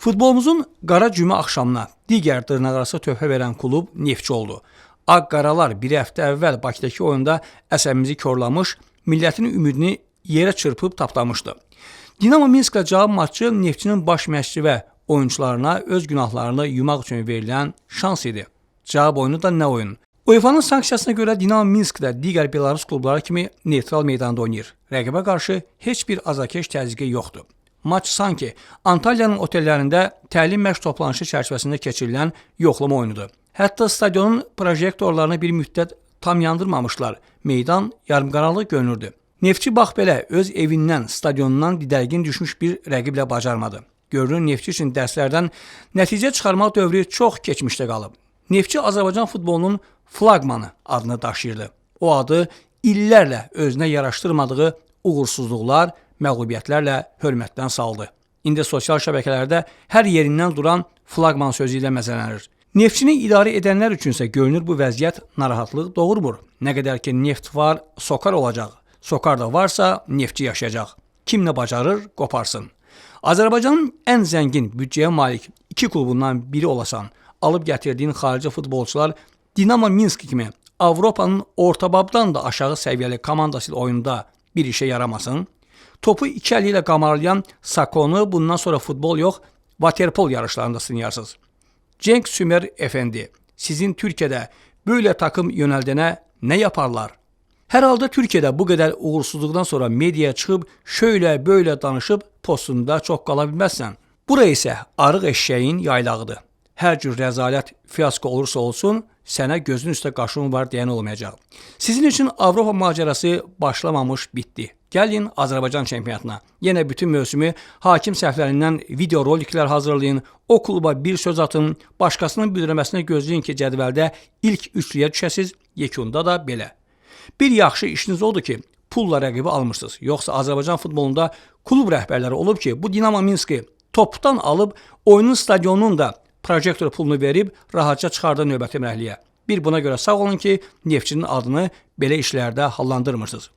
Futbolumuzun qara cümə axşamına digər dırnaqarası töhfə verən klub Neftçi oldu. Ağ-qaralar bir həftə əvvəl Bakıdakı oyunda əsəbimizi korlamış, millətin ümidini yerə çırpıb tapdamışdı. Dinamo Minsklə cavab matçı Neftçinin baş məşqçi və oyunçularına öz günahlarını yumaq üçün verilən şans idi. Cavab oyunu da nə oyun? UEFA-nın sanksiyasına görə Dinamo Minsk də digər Belarus klubları kimi neytral meydanda oynayır. Rəqibə qarşı heç bir azarkeş təzyiqi yoxdur. Maç sanki Antalyanın otellərində təlim məşq toplanışı çərçivəsində keçirilən yoxlama oyunudur. Hətta stadionun projektorlarını bir müddət tam yandırmamışlar. Meydan yarımqaranlıq görünürdü. Neftçi bax belə öz evindən, stadionundan didərgin düşmüş bir rəqiblə bacarmadı. Görünür Neftçi üçün dərslərdən nəticə çıxarmaq dövrü çox keçmişdə qalıb. Neftçi Azərbaycan futbolunun flaqmanı adını daşıyırdı. O adı illərlə özünə yaraşdırmadığı uğursuzluqlar, məğlubiyyətlərlə hörmətdən saldı. İndi sosial şəbəkələrdə hər yerindən duran flaqman sözü ilə məzələnir. Neftçini idarə edənlər üçünsə görünür bu vəziyyət narahatlıq doğurmur. Nə qədər ki neft var, Sokar olacaq. Sokar da varsa Neftçi yaşayacaq. Kim nə bacarır, qoparsın. Azərbaycanın ən zəngin büdcəyə malik iki klubundan biri olasan, alıb gətirdiyin xarici futbolçular Dinamo Minsk kimi Avropanın ortababdan da aşağı səviyyəli komandası ilə oyunda bir işə yaramasın. Topu iki əli ilə qamarlayan Sakonu bundan sonra futbol yox, waterpol yarışlarında sınayarsınız. Cenk Sümer Efendi, sizin Türkiye'de böyle takım yöneldene ne yaparlar? Herhalde Türkiye'de bu qədər uğursuzluqdan sonra mediaya çıxıb şöyle böyle danışıb postunda çox qala bilməzsən. Bura isə arıq eşşəyin yaylağıdır. Hər cür rəzalət, fiasko olursa olsun, sənə gözün üstə qaşın var deyən olmayacaq. Sizin üçün Avropa macərası başlamamış bitdi. Gəlin Azərbaycan çempionatına. Yenə bütün mövsümü hakim səhvlərindən video roliklər hazırlayın, o kluba bir söz atın, başqasının bildirməsini gözləyin ki, cədvəldə ilk üçlüyə düşəsiz, yekunda da belə. Bir yaxşı işiniz odur ki, pulla rəqibi almırsınız. Yoxsa Azərbaycan futbolunda klub rəhbərləri olub ki, bu Dinamo Minski topdan alıb oyunun stadionunun da projektor pulunu verib rahatca çıxardı növbəti mərhələyə. Bir buna görə sağ olun ki, Neftçinin adını belə işlərdə hallandırmırsınız.